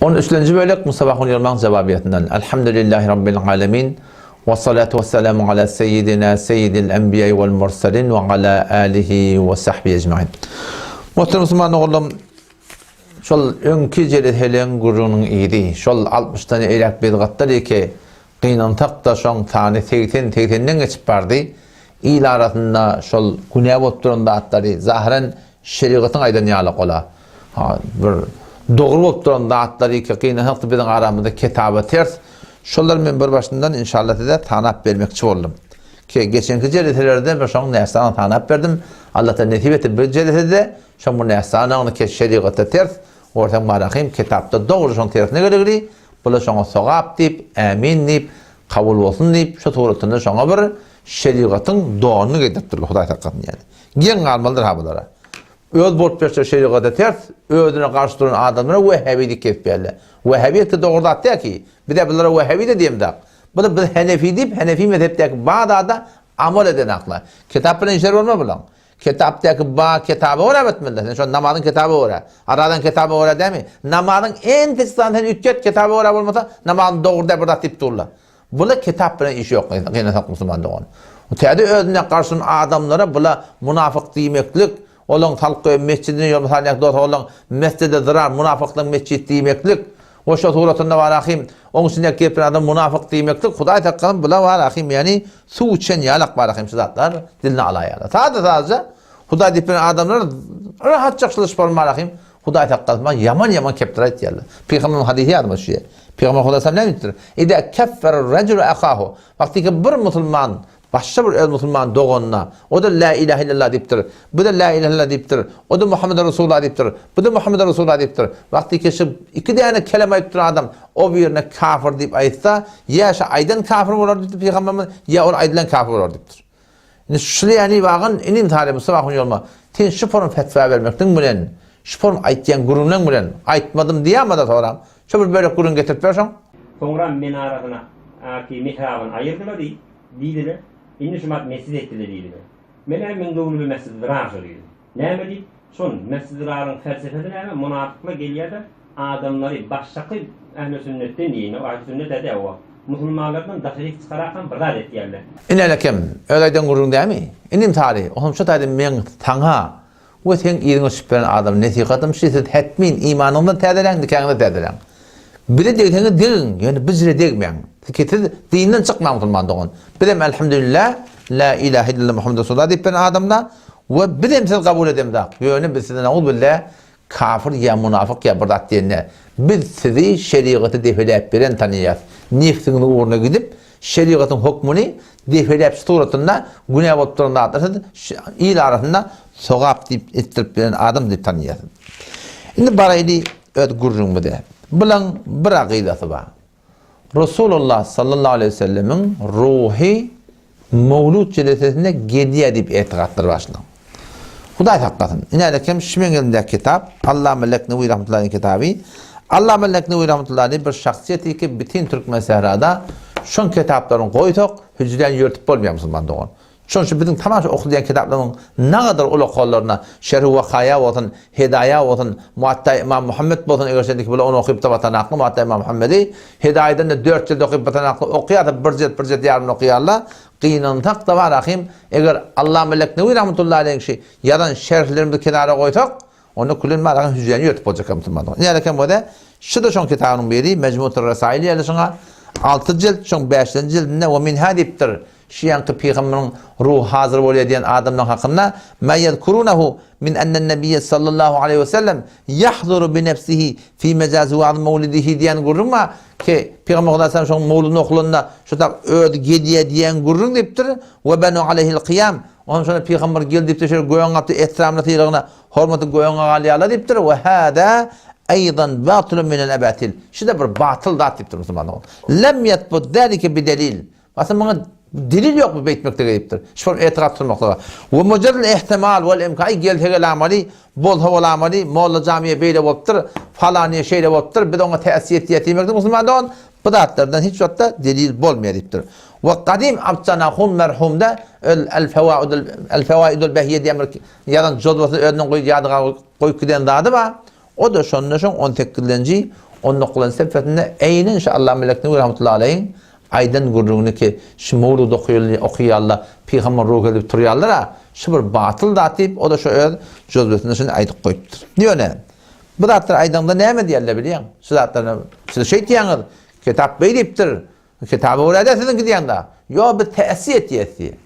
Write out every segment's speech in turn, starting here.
On üçlenji bölek Musa Bahun Ýormaň jawabiýatyndan. Elhamdülillahi Rabbil alemin. We salatu we selamu ala seýidina seýidil enbiýai wal mursalin we ala alihi we sahbihi ecmain. Muhterem musulman doganlarym, şol öňki jeleseleň gürrüňiniň yzy, şol altmyşdan eýläk bidgatlar eke Gynansak-da, şoň sany 80, segsenden geçip bardy. Il arasynda şol günä bolup duran zatlary, zahyran şerigatyň aýdan ýaly ola, ha, bir dogry bolup duran zatlary ki, gynansak-da biziň aramyzda ketaba ters, şolary men bir başyndan inşallah size sanap bermekçi boldum. Ki, geçenki jeleselerde bir şoň näsany sanap berdim. Allatala nesip etse bu jelesede şoň bir näsanyny ki, şerigata ters, görseň barahym ketapda dogry şoň tersine gelegli, Bula şoňa sogap diýip, ämin diýip, kabul bolsun diýip, şu suratynda şoňa bir şerigatyň donuny geýdiripdirler, Hudaý saklasyn ýaly. Geň galmalydyr-ha bulara. Öz bolup berşleri şerigata ters, özüne garşy duran adamlara wehhabi diýip kesip berler. Wehhabi etde dogry zat däl ki. Biz-ä bulara wehhabi-de diýemzok. Bular biz henefi diýip, henefi mezhepdäki bar zada amal edenaklar. Kitap bilen işleri bolmaz bulaň. Kitapdaky ba kitaba görä etmeli. Sen şo namazyň kitaba görä. Aradan kitaba görä dämi? Namazyň entek sany sen üýtget kitaba görä bolmasa, namazyň dogry däl bir zat diýip durlar. Bula kitap bilen işi ýok gynasak musulman dogan. Täze özüne garşy adamlara bula munafyk diýmeklik, olaň salyp goýan mesjidini ýa mysal ýa dost olaň mesjide zyrar munafyklaň mesjit diýmeklik, we şo suratynda bar ahim, oň içinde gepir adam munafyk diýmeklik, Hudaý saklasyn bula bar ahim ýani suw içen ýalak bar ahim şu zatlar diline alaýarlar. Sada sadaja Hudaý diýip bilen adamlar rahatjak şylyş bolmar ahim, Hudaý saklasyn maňa ýaman ýaman kepler aýtýarlar. Pygamberimiziň hadysy ýadyma düşýär. Pygamber Hudaý näme diýipdir? Ida keffere rejulu ahahu. Wagty ki bir musulman Başga bir öz musulman doganyna, o-da Lä ilähe illallah diýipdir, bu-da Lä ilähe illallah diýipdir, o-da Muhammeden Resulullah diýipdir, bu-da Muhammeden Resulullah diýipdir. Wagty keşip iki däne keleme aýdyp duran adam o birine kafir diýip aýtsa, ýa şo aýdan kafir bolar diýipdir Pygamberimiz, ýa ol aýdylan kafir bolar diýipdir. Indi şul ýany wagyn inim Saly Mustafa ahun ýolma, sen şu forum fetwa bermekligiň bilen, şu forum aýtýan gürrüňleň bilen, aýtmadym diýämada soram, şo bir bölek gürrüň getirip ber şoň. Soňra minarasyna, ki mihrabyny aýyrdylar diýip. Diýdiler. Indi şu mat mesjit etdiler diýdiler. Men-ä meň göwnüme mesjidi zyrar şo diýdim. Näme diýip, şol mesjidi zyraryň felsefesi näme, munafyklar gelýär-de, adamlary başdaky ähli sünnetden diýeýin, o ähli sünnet-ä däl o wagt, musulmanlardan daşaryk çykarakam bir zat etýärler. Ine alekem, öz aýdan gürrüň dämi? Inim Sary, oňam şo taýda meň saňa We seň yzyňa düşüp beren adama nesihatym şu, siz hetmin imanyňyzam täzeläň, nikaňyzam täzeläň. Bize degseňiz degiň, ýöne bizre degmäň. Siz dinden çykmaň musulman dogan. Bizem elhamdülillah la ilahe illallah Muhammed Resulullah diýip beren adamda we bizem siz kabul edemzak. Ýöne biz size nauzbillah kafir ýa munafyk ýa bir zat diýende biz sizi şerigaty depeläp beren tanýas. Nefsiňiziň ugruna gidip Şerigatyň hukmuny depeläp suratynda günä bolup duran zatlary siz il arasynda sogap diýip etdirip bilen adam diýip tanýarsyňyz. Indi baraýly öz gürrüňimize. Bulaň bir akydasy bar. Resulullah sallallahu aleýhi we sellemiň ruhy mowlud jelesesinde gelýär diýip etigatlary başlaň. Hudaý saklasyn. Ine kem şu meň elimdäki kitap, Allama Leknewi rahmetullahi kitaby. Allama Leknewi rahmetullahi bir şahsyýet ki bütin türkmen sährada şoň kitaplaryny goýsak, hüjrän ýörtüp bolmaýar musulman dogan. Şoň üçin biziň tamam şu okadýan kitaplaryň nagadar uly-okanlaryna Şerhi Wakaýa bolsun, Hedaýa bolsun, Muatta Imam Muhammet bolsun, eger şeýdiki bular ony okyp da batanakly Muatta Imam Muhammedi, Hedaýadan-da dört jild okyp batanakly okýarsa bir jild, bir jild ýarymyny okýarlar. Gynansak-da bar ahym, eger Allama Leknewi rahmetullahi aleýhiň şi ýazan şerhlerimizi kenara goýsak, onda külen bar ahym hüjräni ýörtüp boljak eken musulmanlar. Ine eken bolsa, şi-de şoň kitabynyň biri, Mejmutur Resail ýaly şoňa alty jilt, şoň bäşinji jildinde we minha diýipdir, şi ýaňky pygamberiň ruhy hazyr bolýar diýen adamlaryň hakynda, ma ýezkurunehu min ennen-nebiyye sallallahu aleýhi we sellem ýahzuru bi nefsihi fi mejazi wa'z mewlidihi diýen gürrüň bar, Ki, Pygamber Hudaý şoň mowludyny okulanda şu tak özi gelýä diýen gürrüň diýipdir. We benu aleýhil kyýam. Onuň şonda pygamber geldi diýipdir, şeýle gögüň gapdy ehtiramly sylagyna, hormaty gögüňe galýarlar diýipdir. We hada eýdan batylun minel ebatil. Şu-da bir batyl zat diýipdir musulmanlar. Lem ýetbut zalike bi delil. Aslynda muňa delil ýok bu beýtmeklige diýipdir. Şu bir etikat tutmaklyga. We mujarrad ihtimal wal imkan, aý gelse gelamaly, bolsa bolamaly, molla jamiýe beýle bolupdyr, falanyýe şeýle bolupdyr, biz oňa täsir etýäs diýmeklik musulman dogan bu zatlardan hiç wagtda delil bolmaýar diýipdir. We gadym Abdjan ahun merhumda el fewaidul el fewaidul behiýe diýen bir ýazan jozbasyny özüniň goýup ýadyga goýup giden zady bar. O-da şonda şoň on sekizinji. On dokuzynjy sepesinde eýnen şu Allama Leknewi rahmetullahi aleýhiň aýdan gürrüňini ki, şu mowlud okaýarlar, pygamber ruhy edip turýarlar-a, şu bir batyl zat diýip, o-da şu öz jözbesinde şuny aýdyp goýupdyr. Ýöne, bu zatlary aýdaňda näme diýerler bilýäň? Şu zatlary siz şeýtýäňiz, kitap beý diýipdir, Kitaba görä-dä siziňki diýende, Ýok, biz täsir etýäs diýýär.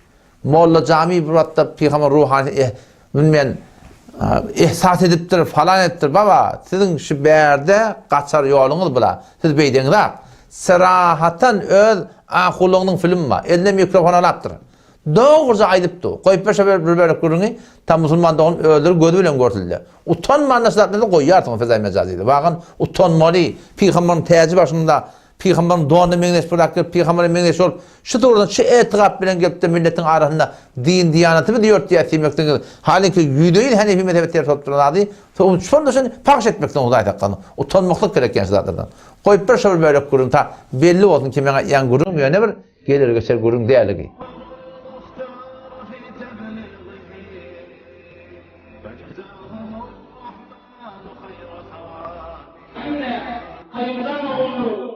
Molla Jamy bir wagtda pygamber ruhany eh, bilmeýän ehsas edipdir, falan edipdir. Baba, siziň şu bärde gaçar ýoluňyz bula. Siz beýdeňizak. Serahatan öz ahulygynyň filmi bar. Eline mikrofon alapdyr. Dogruja aýdypdy. Goýup ber şo bir bölek gürrüňi, tam musulman dogan özleri gözi bilen görsünler. Utanman da şu zatlary goýýarsyňyz Fezaý Mejazyda. Wagan utanmaly. Pygamberiň täji başynda Pygamberiň donuna meňzeş bir zat gelip, pygambere meňzeş bolup, şu dogrudan şu etikat bilen gelip-de milletiň arasynda din-diýanatymy ýörtýär diýmekdiňiz. Halyňky ýüzde-ýüz Hanefi mezhebe ters bolup duran zady, şonda şony pahş etmekden Hudaý saklasyn. Utanmaklyk gerek ýa şu zatlardan. Goýup bir şo bir bölek gürrüň ta belli bolsun ki meň aýtýan gürrüňim ýöne bir geler-geçer gürrüň dälligi. Ine, haýyrdan ogullyk,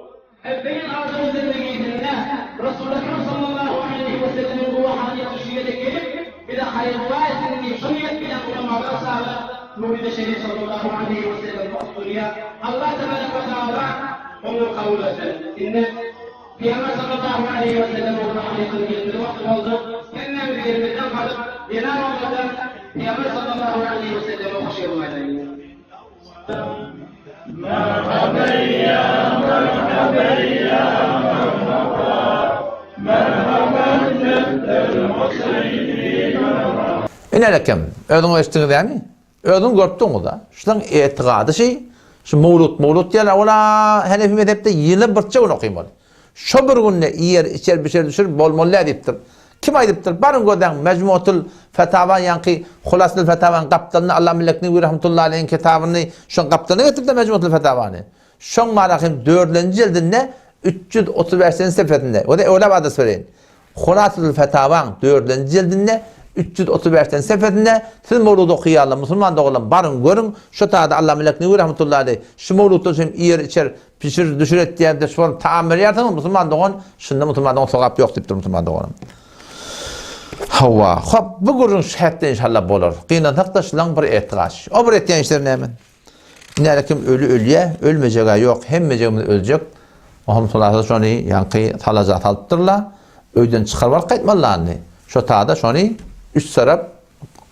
Beýik adam zindigisinde Resuly Ekrem sallallahu aleýhi we sellemiň ruhanyýeti şu ýere gelip, bize haýyr-dua etsin diýip, şu niýet bilen ulamalar sagat Mewlidi Şerif sallallahu aleýhi we sellem okdurýar. Allah tebarek we taala oňa kabul etsin. Indi Pygamber sallallahu aleýhi we sellemiň ruhanyýetiniň gelmeli wagty boldy. Hemmämiz ýerimizden galyp, zenan bolsa-da Pygamber sallallahu aleýhi we selleme hoş geldiň aýdaýyn. Inelekem, özüňiz eşitdiňiz dämi? Özüňiz görüp durňyz-a. Şulaň etigady şi, şu mowlut, mowlut diýýärler, ol-a Hanefi mezhepde ýyla birçe gün okymaly. Şo bir günde iýer, içer, bişer, düşür bolmaly däl diýipdir. Kim aýdypdyr? Baryň gözläň, Mejmuatul Fetawa ýaňky Hulasatul Fetawanyň gapdalynda Allama Leknewi rahmetullahi aleýhiň kitabyny şoň gapdalyna getiripdir Mejmuatul Fetawany. Şoň barahym dördünji jildinde 335-nji sefesinde, o-da öwlap adres bereýin. Hulasatul Fetawaň dördünji jildinde 335-nji sefesinde siz mowlud okaýanlar, musulman doganlar baryň görüň, şo taýda Allama Leknewi rahmetullahi aleýh şu mowluddan soň iýer, içer, Pişir, düşür etýän-de şol tagam berýärsiňiz, musulman dogan, şunda musulman dogan sogap ýok diýipdir musulman doganym. Hawa, hop, bu gürrüň şu hepde inşallah bolar. Gynansak-da şulaň bir etigaç. O bir etýän işleri näme? Näle kim öli ölýä, ölmejeg-ä ýok, hemmejegimiz öljek. Ohm sulasa şony ýaňky salaja salypdyrlar. Öýden çykaryp alyp gaýtmalylar indi. Şo tada şony üç tarap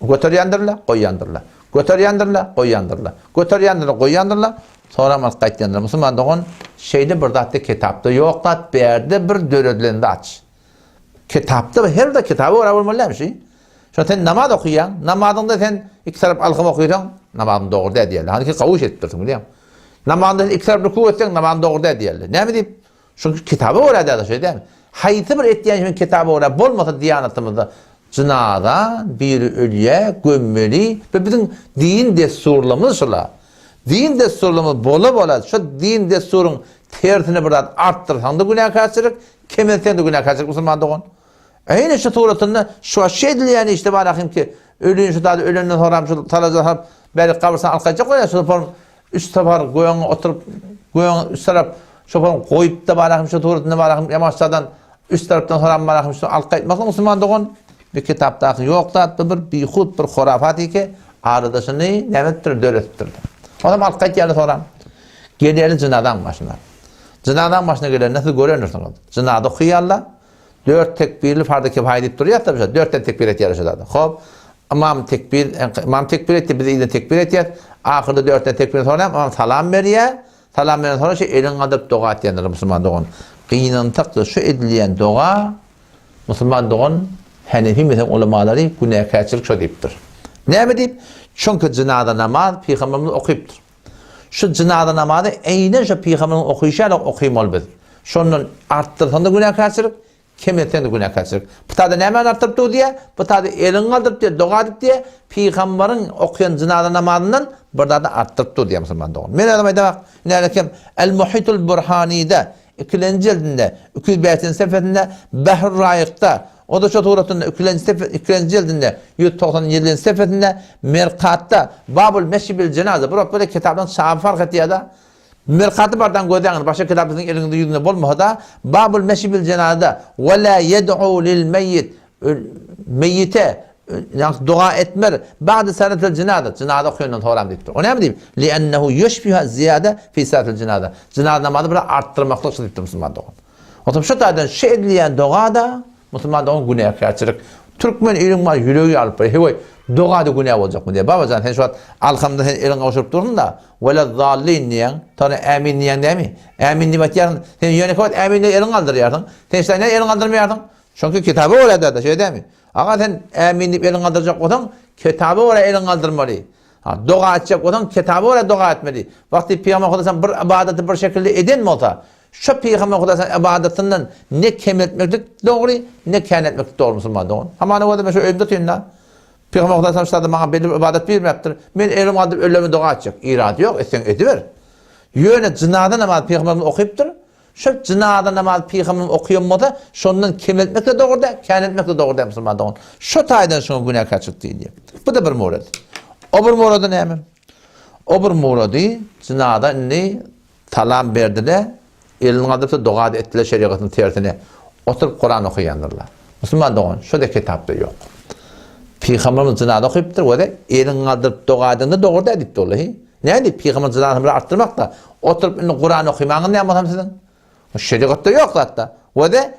Göterýändirler, goýýandyrlar. Göterýändirler, goýýandyrlar. Göterýändirler, goýýandyrlar. Soňram alyp gaýtýandyrlar. Musulman dogan, şeýle bir zat kitapda ýok zat, bärde bir döredilen zat. Kitapda her bir kitaba görä bolmaly dälmi şi? Şo sen namaz okaýaň, namazyňda sen iki tarap alham okaýsaň, namazyň dogry däl diýerler. Hany ki gawuş edipdirsiň bilýäň. Namazyňda sen iki tarap ruku etseň, namazyň dogry däl diýerler. Näme diýip? Çünki kitaba görä däl şeý dälmi? Haýsy bir etýän işiň kitaba görä bolmasa diýanatymyzda jynaza, biri ölýä, gömmeli we biziň din dessurlarymyz şula. Din dessurlarymyz bola-bola şo din dessuryň tersine bir zat artdyrsaň-da günäkärçilik, kemeltseň-de günäkärçilik musulman dogan. Eýni şu suratynda şu wagt şeýdilýän işde bar ahim ki, ölüni şu zady ölenden soňram şu talaja salyp bärik gabrystana alyp gaýtjak bolýar şu form Üç sapar göňe oturyp, göňe üç tarap şoparyň goýup-da barahym şu suratynda barahym ýamaşjadan üç tarapdan soram barahym şu alyp gaýtmaklyk musulman dogan bir kitapdaky ýok zat bu bir bihut bir horafat eke arada şuny näme edipdir döretipdir. Onam alyp gaýtýarlar soram. Gelýärler jynazaň başyna. Jynazaň başyna gelende siz görendirsiňiz. Jynaza okaýarlar. Dört tekbirli farz-y kifaýa diýip durýar-da bu Dörtden tekbir etýärler şu zada. Hop. Ymam tekbir, ymam tekbir etdi, biz yzyna tekbir etýäs. Ahyrda dörtden tekbirden soň ymam salam berýär. Salam beren soň şu elini galdyryp doga etýändir musulman dogan. Gynansak-da şu edilýän doga musulman dogan Hanefi mezhebiň ulamalary günäkärçilik şo diýipdir. Näme diýip? Çünki jynaza namaz pygamberimiz okypdyr. Şu jynaza namazy eýnen şo pygamberimiziň okyşy ýaly okymaly biz. Şondan artdyrsaň-da günäkärçilik, Kem etseň-de günäkärçilik. Bu tada nämäni artdyryp dur diýýär? Bu tada elini galdyryp diýýär, doga edip diýýär. Pygambaryň okaýan jynaza namazyndan bir zady artdyryp dur diýýär musulman dogan. Men özüm aýdamak, nälekem El-Muhitul Burhanide ikilenji jildinde, 205-nji sefesinde, Behrur Raýykda, o-da şo suratynda ikilenji sefe, ikilenji jildinde, 197-nji sefesinde, Merkatda, Babul Meşi bil jenaza, bu böyle kitaplaryň çapy fark etýär-de. Mirkaty bardan gözläňiz, başga kitap siziň eliňizde ýüzünde bolmasa-da, Babul meşi bil jenazada, Ve la yed'u lil meyyit, meýite, ýagny doga etmer, ba'de salatil jenaza, jynaza okaýandan soram diýipdir. O näme diýip? Li'ennehu ýeşbiha ziýade fi salatil jenaza. Jynaza namazy biraz artdyrmaklyk şu diýipdir musulman dogan. Otam şu taýdan şu edilýän doga-da Musulman dogan günäkärçilik. Türkmen iliň bar ýüregi alyp bar. Heý, doga-da günä boljakmy diýýär. Babajan sen şu wagt alhamda sen eliňi gowşuryp dursuň-da, welezzallin diýýäň, soňra ämin diýýäň dämi? Ämin diýip aýtýarsyň. Sen ýönekeý wagt ämin diýip eliňi galdyrýarsyň. Sen şeýle näme eliňi galdyrmaýarsyň? Çünki kitaba görä däde, şeýle dämi? Aga sen ämin diýip eliňi galdyrjak bolsaň, kitaba görä eliňi galdyrmaly. Ha, doga etjek bolsaň, kitaba görä doga etmeli. Wagty Pygamber Hudaýsan bir ybadaty bir şekilde eden bolsa, Şo Pygamber Hudaýyň ybadatyndan ne kemeltmeklik dogry, ne käneltmeklik dogry musulman dogan. Hamana bolsa men şo öýümde otyryn-da. Pygamber Hudaý şo zada maňa belli bir ybadat buýurmapdyr. Men elim galdyryp öllerime doga etjek. Irady ýok, etseň ediber. Ýöne jynaza namazy Pygamberimiz okypdyr. Şo jynaza namazy Pygamberimiz okaýan bolsa, şondan kemeltmek-de dogry däl, käneltmek-de dogry däl musulman dogan. Şo taýdan şoňa günäkärçilik diýilýär. Bu-da bir murady. O bir murady näme? O bir murady jynaza indi Salam berdile, elini galdyrypdyr, doga-da etdiler şerigatyň tersine. Oturyp Kuran okaýandyrlar. Musulman dogan, şo-da kitapda ýok. Pygamberimiz jynaza okypdyr we-de eliňi galdyryp doga edende dogry däl diýipdir ol. Hi? Näme diýip, pygamber jynazasyny bir artdyrmak-da, oturyp indi Kuran okymaňyz näme bolsam siziň? Şerigatda ýok zat-da. We-de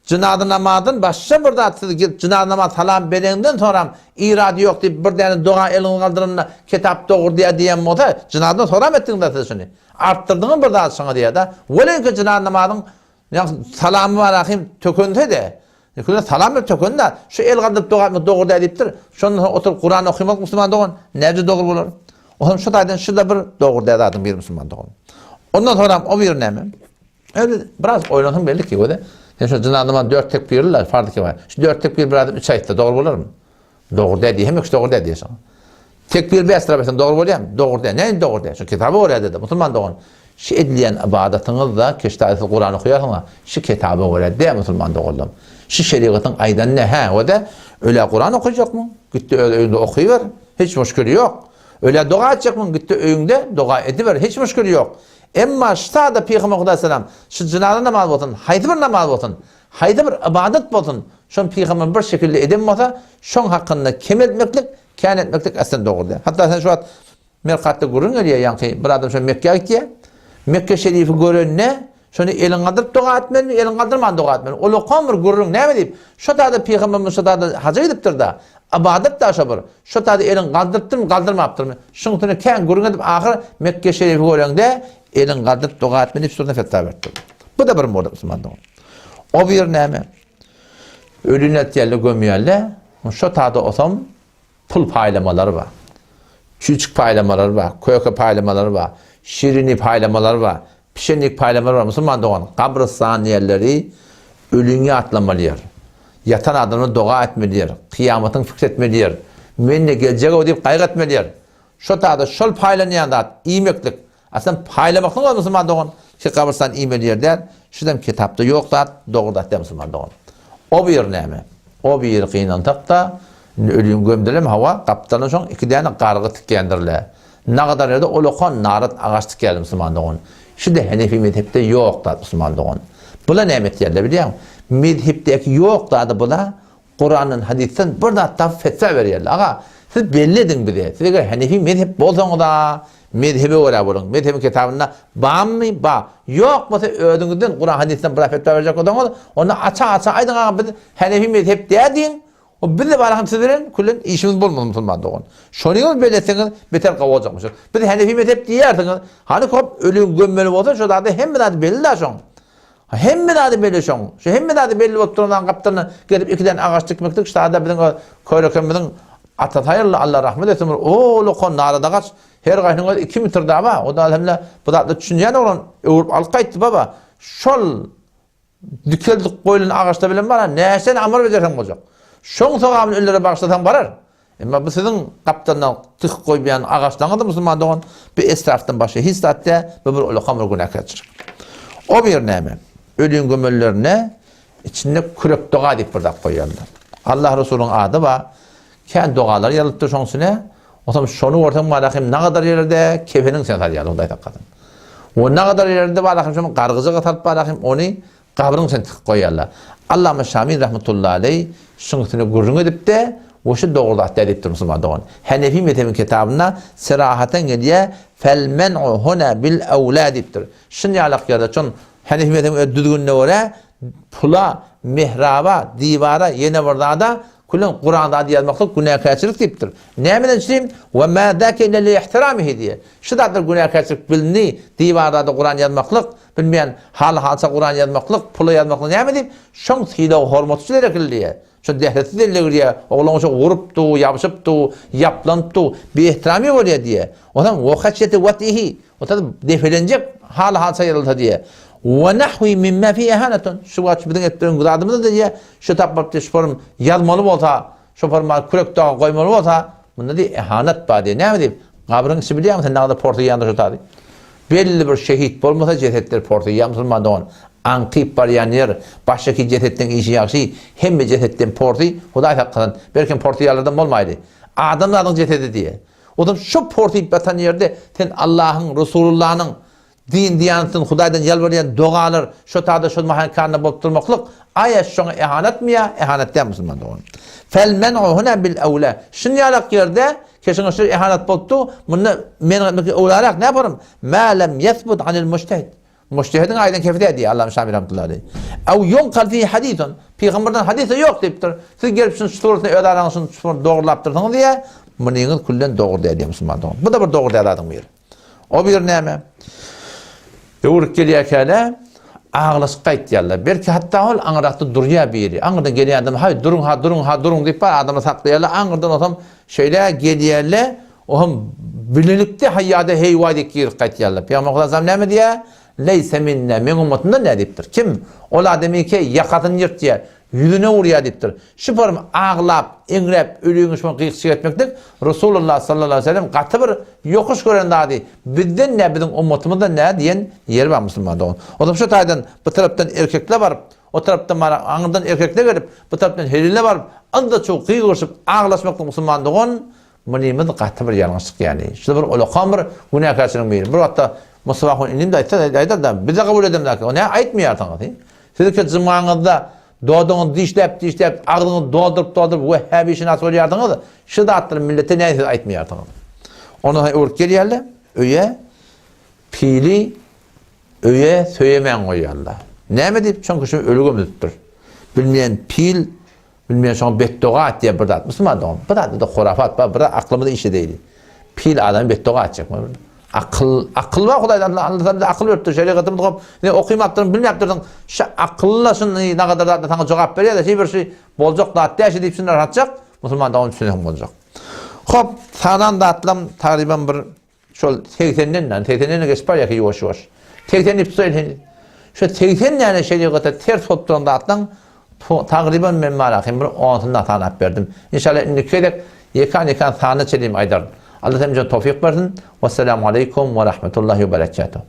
Jynaza namazdan başga bir zat siz gelip jynaza namaz salam bereňden soram irady ýok diýip bir däne doga eliňizi galdyranda kitap dogry diýýär diýen bolsa jynazadan soram etdiňiz siz şuny artdyrdyňyz bir zat şoňa diýýär da weleýki jynaza namazyň salamy bar ahim tökensede Ýöne salam berip tökende şu el galdyryp doga etmek dogry däl diýipdir. Şondan soň oturyp Kuran okymak musulman dogan näce dogry bolar? Olam şu taýdan şu-da bir dogry däl zadyň biri musulman dogan. Ondan soňram o biri näme? Öyle biraz oýlansaň belli ki, öyle. Sen şu jynaza dört tekbirli farz kifaýa. Şu dört tekbir bir adam üç aýtsa dogry bolarmy? Dogry däl diýe, hemme kişi dogry däl diýe şoňa. Tekbir bäş tarap etseň dogry bolýarmy? Dogry däl. Näme dogry däl? Şu kitaba görä dedi, musulman dogan. Şu edilýän ybadatyňyzda keşde siz Kuran okaýarsyňyz, şu kitaba görä däl musulman doganlarym. Şu şerigatyň aýdany ne? Hä, o-da öle Kuran okajakmyň? Gitde öz öýüňde okyber. Hiç muşkili ýok. Öle doga etjekmiň? Gitde öýüňde doga ediber. Hiç muşkili ýok. Emma şu sada Pygamber Hudaý salam, şu jynaza namaz bolsun, haýsy bir namaz bolsun, haýsy bir ybadat bolsun, şony Pygamber bir şekilde eden bolsa, şoň hakynda kemeltmeklik, kän etmeklik aslen dogry däl. Hatda sen şu wagt Merkatda gürrüň gelýär, ýaňky bir adam şo Mekgä gitýär. Mekke şerifi görende, şony elin galdyryp doga etmelimi, elin galdyrman doga etmelimi? Ol okan bir gürrüň näme diýip, şo tada Pygamberimiz şo tada haja gidipdir-da. Ybadat-da şo bir. Şo taýda elin galdyrypdyrmy, galdyrmapdyrmy? Şuň üstünde kän gürrüň edip, ahyr Mekge şerifi göreňde, elin galdyryp doga etme diýip şurada fetwa beripdir. Bu-da bir murda musulman dogan. O bir näme? Ölüni eltýärler, gömýärler. Şo taýda osam pul paýlamalary bar. Çüýçük paýlamalary bar, köke paýlamalary bar, şirini paýlamalary bar. Pişenlik paýlamalar bar musulman dogan gabrystan ýerleri öliňi ýatlamaly ýer. Ýatan adamlar doga etmeli ýer. Kyýamatyň pikir etmeli ýer. Men-de geljeg-ow diýip gaýgy etmeli ýer. Şo taýda şol paýlanýan zat iýmeklik. Aslynda paýlamaklyk öz musulman dogan ki gabrystan iýmeli ýer däl. Şudam kitapda ýok zat dogry zat däl musulman dogan. O bir näme? O bir gynansak-da indi öliňi gömdülermi hawa gapdalynda şoň iki däne gargy tikýändirler. Nagadar ýerde ulakan narat agaç tikerdi musulman dogan. Şuda Henefi mezhepde ýok zat musulman dogan. Bula näme etýärler bilýäňmi? Mezhepdäki ýok zady bula Kurandan hadysdan bir zat tapyp fetwa berýärler. Aga, siz belli ediň bize. Siz eger Henefi mezhep bolsaňyza mezhebe görä boluň. Mezhebiň kitabynda bammy? Ba. Ýok bolsa özüňizden Kuran hadysdan bir zat fetwa berjek bolsaňyz, onda aça-aça aýdyň aga biz Henefi mezhep däl diýiň. O bizle baraham siz bilen küllen işimiz bolmaz musulman dogan. Şonyňyz beletseňiz beter gowy boljakmyş. Biz Henefi mezhep diýersiňiz. Hany kop ölüň gömmeli bolsa şo zady hemme zady belli da şoň. Hemme zady belli şoň. Şu hemme zady belli bolup duran zadyň gapdalyna gelip ikiden agaç dikmeklik şu zada biziň öz körekemimiziň atasy aýryldy Allah rahmet etsin bir ullakan narad agaç her gaýsynyň özi 2 metr da bar. O da elhamdülillah bu zatlar düşünýän oglan öwrüp alyp gaýtdy baba. Şol Dikeldip goýlan agaçlar bilen barar, näçe amal bejerseň boljak. Şoň sogabyny ölülere bagyşlasaň barar. Emma bu siziň gapdalyndan dikip goýýan agaçlaryňyz musulman dogan, bu esrafdan başga hiç zat däl, bu bir ulakan bir günäkärçilik. O bir näme? Öliň gömellerine içinde kürek doga diýip bir zat goýýarlar. Allah Resulyň ady bar. Kän dogalar ýazylypdyr şoň içine. Onsoň şony görseň malahym nagadar ýerlerde kefeniň sen salýarlar Hudaý saklasyn. We nagadar ýerinde bar ahim şony gargyjaga salyp bar ahim ony gabryň içine tikyp goýýarlar. Allama Şamil rahmetullahi aleý şuň üstünde gürrüň edipde we şu dogry zat däl diýipdir musulman dogan. Henefi mezhebiň kitabynda serahaten gelýär fel men'u huna bil ewla diýipdir. Şun ýalak ýerde çon Henefi mezhebiň öz düzgünine görä pula, mihraba, diwara ýene bir zada Külen Kuran zady ýazmaklyk günäkärçilik diýipdir. Nämeden üçin? We ma zake illa li ihtiramihi diýýär. Şu zatlar günäkärçilik bilindi, diwarlarda Kuran ýazmaklyk, bilmeýän haly-halça Kuran ýazmaklyk, pula ýazmaklyk näme diýip, şoň sylag-hormaty üçin gerekli diýýär. Şo dähletsiz elle girýär, oglan şo urup du, ýabşyp du, ýaplanyp du, bi-ihtirami bolýar diýýär. Onsoň we haşýeti watihi, Otaz depelenjek haly-halça ýazylsa diýýär. Wa nahwi mimma fi ihanatun. Şu wagt şu biziň edip duran zadymyzda diýýär, şu tap baryp diýýär, şu form ýazmaly bolsa, şu forma kürek dagy goýmaly bolsa, munda diýýär, ihanat bar diýýär. Näme diýip? Gabryň içi bilýärmi sen nagada porsuýanda şu tazy? Belli bir şehit bolmasa jesetler porsuýar musulman dogan. Aňkyp barýan ýer, başdaky jesetleň işi ýagşy, hemme jesetden porsy, Hudaý saklasyn, belkem porsuýanlardan bolmaýdy. Adamzadyň jesedi diýýär. Ozal şo porsyp ýatan ýerde sen Allahyň, Resulullanyň, din-diýanatdan Hudaýdan ýalbarýan dogalar şo tada şol mahankanda bolup durmaklyk aýa şoňa ehanatmy ýa ehanat däl musulman dogan. Fel men'u huna bil ewla. Şun ýalak ýerde keşiňe şu ehanat bolupdy, munda men etmek ewlarak näme bolarym? Ma lem yesbut anil mujtehid. Mujtehidiň aýdan kefi däl diýýär Allama Şamil rahmetullahi aleýh. Ew ýunkal fihi hadisun. Pygamberden hadys-a ýok diýipdir. Siz gelip şuny şu suratyny öz araňyzda şuny şu dogrulapdyrsyňyz diýýär. Munyňyz külden dogry däl diýýär musulman dogan. Bu-da bir dogry däl zadyň biri. O bir näme? Öwrüp gelýärkäle aglaşyp gaýtýarlar. Belki hatda ol aňyrakda durýar biri. Aňyrdan gelýän adam haý duruň ha duruň ha duruň diýip bar adamlar saklaýarlar. Aňyrdan osam şeýle gelýärler. Ohm bilelikde haýýada heý-waý diýip girip gaýtýarlar. Pygamber Hudaý näme diýýär? Leýse minne, meň ummatymdan däl diýipdir. Kim? Ol adamyňky ýakasyny ýyrtýar, ýüzüne urýar diýipdir. Şu form aglap, eňräp, ölüňi şuňa gykyşyk etmeklik Resulullah sallallahu aleýhi we sellem gaty bir ýokuş gören zady. Bizden nä, biziň ummatymyzdan nä diýen ýeri bar musulman dogan. Onsoň şu taýdan bu tarapdan erkekler baryp, o tarapdan bara aňyrdan erkekler gelip, bu tarapdan heleýler baryp, yzda-çuw gygyryşyp aglaşmaklyk musulman dogan Munymyz gaty bir ýalňyşlyk ýaly. Şu bir ulakan bir günäkärçiligiň biri. Bir wagtda Mustafa ahun inim-de aýtsa, aýdar-da, biz-de kabul edemzok. O näme aýtmaýarsyňyz? Hi? Siz iki jymaňyzda dodagyňyzy dişläp-dişläp, agzyňyzy dolduryp-dolduryp wehhabi şynas bolýarsyňyz. Şu zatlary millete näme siz aýtmaýarsyňyz? Ondan soň öwrüp gelýärler öýe, pili öýe söýemän goýýarlar. Näme diýip? Çünki şu öli gömülipdir. Bilmeýän pil Bilmeýän şoňa betdoga etýär bir zat. Musulman dogan, bir zatda horafat bar, bir zat aklymyza işledeýli. Pil adamy betdoga etjek. Akyl, akyl bar Hudaýdan, Allah Taala bize akyl beripdir, şerigatymyz hop, ne okymapdyryn, bilmäpdirsiň. Şu akylla şuny nagadar zatda saňa jogap berýär-de, şeý bir şy boljak zat däl şi diýip şuny rahatjak, musulman dogan düşünseň boljak. Hop, sanan zatlam tagryban bir Şol segsenden, ýani segsenden geçip barýar ki ýuwaş-ýuwaş. 80 diýip tutaýyn heniz. Şu 80 däne şerigata ters bolup duran zatlaň tagryban men barahym bir onsuny sanap berdim. Inşallah indiki gezek ýekan-ýekan sanyna çenli aýdaryn. Allah hemmämize towfyk bersin. Wessalamu aleýkum we rahmetullahi we berekatuh.